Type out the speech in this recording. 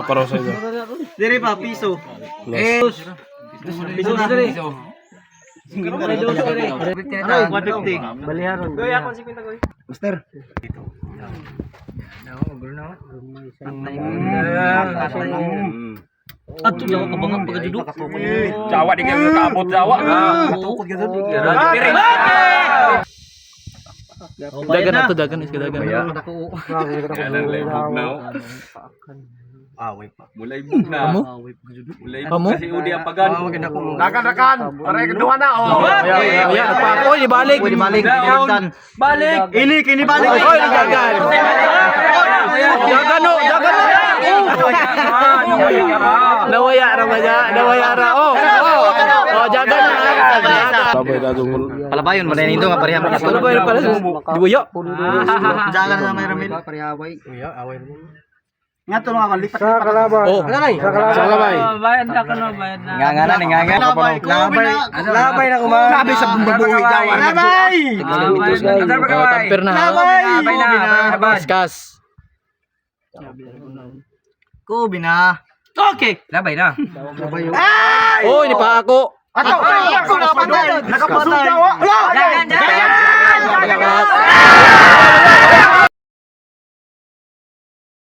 Para sa ito. Dire pa piso. Eh, piso na dire. Ano, 150. Baliharon. Master. Ato daw ka bangag pagkadudo. Jawa di kayo kaabot jawa. Dagan na to, dagan is dagan. Away pa. Mulay bug na. Amo? Mulay Amo? bug kasi udi apagan. Dagan dagan. Pare duha na oh. Aya, aya, pa. Oy, dibalik. Dibalik. Balik. Ini kini balik. Oy, dagan. Dagan no, dagan no. Nawaya ra ba niya? Nawaya ra. Oh. Oh, jaga na. Labay na tungkol. Palabayon mo na nito nga pareha mo. Palabayon pala sa dibuyo. Jaga na may Ramil. Nga to nga lipat lipat. Oh. Sa labay. Nga nga na nga nga. Labay, labay na kuma. Grabe sa bubuhi jawa. Labay. Oh, tamper na. Labay na. Kaskas. Kubi na. Okay. Labay na. Oh, ini pa ako. Ato, ako nakapatay. Nakapasok jawa. Dagan, dagan. Kaskas.